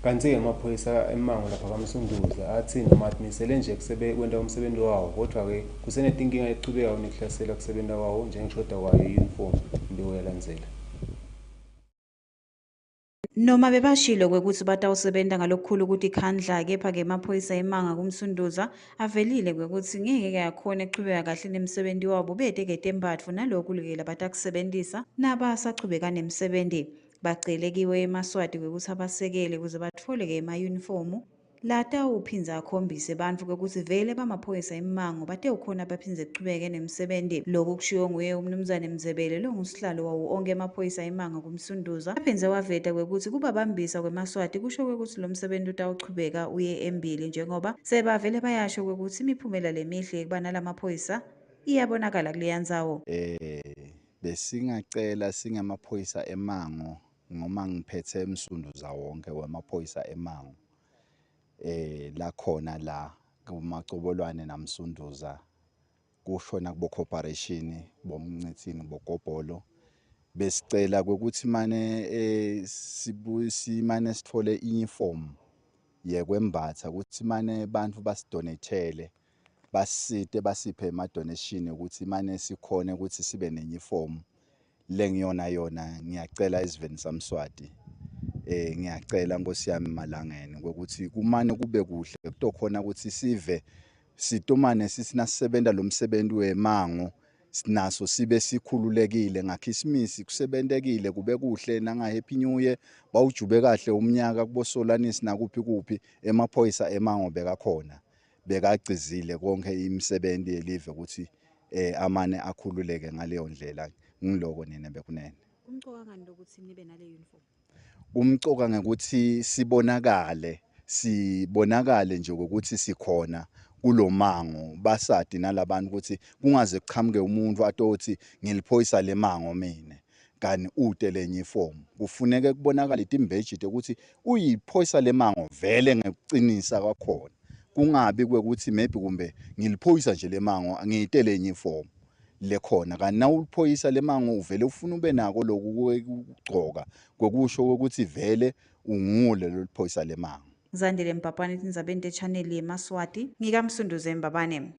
Kanti-ke amaphoyisa emmango lapha kaMsunduza athi noma atimisele nje kwenta umsebenzi wawo, kodwa-ke kusenetinkinga letichubekako nekuhlasela kusebenta kwawo njengekushoda kwayo i-uniform, imbiko iyalandzela. Noma bebashilo kwekutsi batawusebenta ngalokukhulu kutikhandla, kepha-ke emaphoyisa emanga kuMsunduza avelile kwekutsi ngeke akhone kuchubeka kahle nemsebenti wabo bete-ke tembatfo naloku-ke labatakusebentisa nabasachubeka nemsebenti. Bacele kiwe emaSwati kwekutsi abasekele ukuze batfole-ke emayunifomu latawuphindze akhombise bantfu kwekutsi vele bamaphoyisa emmango batewukhona baphindze kuchubeke nemsebenti. Loku kushiwo nguye umnumzane Mzebele longusihlalo wawo onkhe emaphoyisa emmango kuMsunduza, aphindze waveta kwekutsi kubabambisa kwemaSwati kusho kwekutsi lo msebenti utawuchubeka uye embili njengoba sebavele bayasho kwekutsi imiphumela lemihle yekuba nalamaphoyisa iyabonakala kuleya ndzawo. Besingacela singemaphoyisa emango ngoma ngiphethe Msunduza wonke wemaphoyisa emango la khona la kumacobolwane naMsunduza kushona kubo corporation bomncitsini bogobholo. Besicela ukuthi mane simane sithole uniform yekwembatha ukuthi mane bantfu basidonethele, basite basiphe ema-donation ukuthi mane sikhone ukuthi sibe ne-uniform lengiyona yona. Ngiyacela esiveni samSwati, ngiyacela Nkosi yami malangeni ukuthi kumane kube kuhle kutokhona ukuthi sive sitomane sithi nasisebenta lo msebenzi wemango sinaso sibe sikhululekile. Ngakhisimusi kusebentekile kube kuhle, nanga Happy New Year bawujube kahle umnyaka kubosolanisi nakuphi kuphi, emaphoyisa emango bekakhona bekagcizile konke imisebenzi yelive ukuthi amane akhululeke ngaleyo ndlela. Ngiloko nina bekunene. Kumcoka ngani lokuthi nibe nale uniform? Kumcoka ngekuthi sibonakale nje ukuthi sikhona kulomango, basadi nalabantu ukuthi kungaze kuchamuke umuntu atothi ngiliphoyisa lemango mine kani ute lenye ifomu. Kufuneke kubonakala itimbeji ukuthi uyiphoyisa lemango vele ngekucinisa kwakhona, kungabi kwekuthi maybe kumbe ngiliphoyisa nje lemango ngiyite lenye ifomu lekhona. Kanti nawuliphoyisa lemango uvele ufuna ube nako loku kugcoka kwekusho ukuthi vele ungule loliphoyisa lemango. Zandile Mbapane, tindzabeni te-channel yemaSwati, ngikaMsunduza eMbabane.